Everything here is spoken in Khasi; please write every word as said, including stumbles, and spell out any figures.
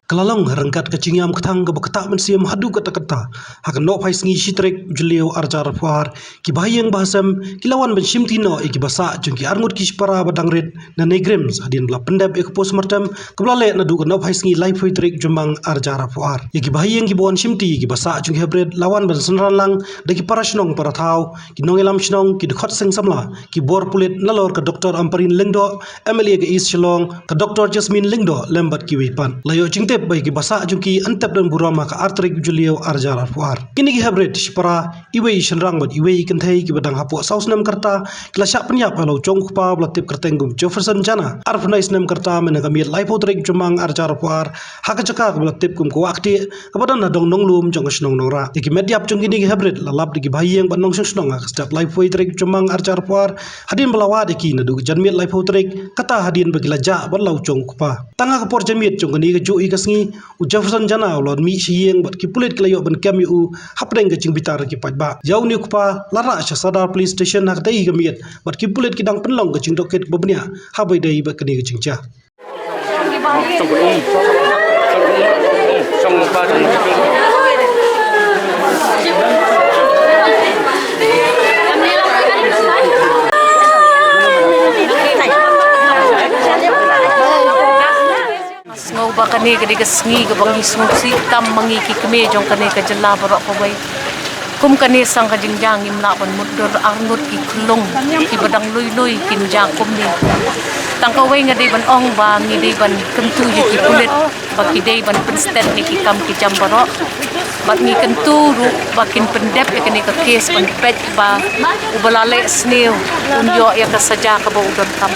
Ka la long ryngkat ka jingïam kthang kaba ktah mynsiem haduh katta katta. Ha ka nohphai sngi shi tarik u Jylliew arhajar arphew ar, ki bahaïing bahasem ki la wan ban shimti noh ïa ki basah jong ki arngut ki shipara ba dang rit na NEIGRIHMS hadien ba la pyndep ïa ka postmortem kaba la leh naduh ka nohphai sngi laiphew tarik Jymmang arhajar arphew ar. Ïa ki bahaïing kiba wan shimti ïa ki basah jong ki hapdeng la wan ban synran lang da ki para shnong para thaw, ki nongïalam shnong, ki dkhot seng samla, ki bor pulit nalor ka Doctor Ampareen Lyngdoh, M L A ka East Shillong, ka Doctor Jasmine Lyngdoh lem bad kiwei pat. La ïoh jingtip ba ïa ki basah jong ki yn tep don burom ha ka ar tarik u Jylliew arhajar arphew ar. Kine ki heprit shipara, iwei i shynrang bad iwei i kynthei kiba dang hapoh saw snem ka rta, ki la shah pynïap ha la u chong u kpa ba la tip kyrteng kum Jefferson Jana, arphew khyndai snem ka rta, mynne ka miet laiphew tarik Jymmang arhajar arphew ar, ha ka jaka kaba la tip kum ka Wahktieh, kaba don ha dong Nonglum jong ka shnong Nongrah. Ïa ki met ïap jong kine ki heprit la lap da ki bahaïing bad nongshong shnong ha ka step laiphew tarik Jymmang arhajar arphew ar, hadien ba la wad ïa ki naduh ka janmiet laiphew tarik, kata hadien ba ki la jah bad la u chong u kpa. Tang ha ka por janmiet jong kane kajuh ïa ka sngi, u Jefferson Jana u la wan mih sha ïing bad ki pulit ki la ïoh ban kem ïa u hapdeng ka jingbitar ki paidbah. Ïa une u kpa la rah sha Sadar Police Station ha katei ka miet bad ki pulit ki dang pynlong ka jingtohkit ba bniah haba ïadei bad kane ka jingjia. Nga sngew ba kane ka dei ka sngi kaba ngi sngewsih tam ma ngi ki kmie jong kane ka jylla baroh kawei. Kum kane sang ka jingjia ngim lah ban mutdur, arngut ki khyllung kiba dang lui lui kin jia kumne. Tang kawei nga dei ban ong ba ngi dei ban kyntu ïa ki pulit ba ki dei ban pynstet ïa ki kam ki jam baroh. Bad ngi kyntu ruh ba kin pyndep ïa kane ka kes ban peit ba uba la leh sniew un ïoh ïa ka saja kaba u donkam.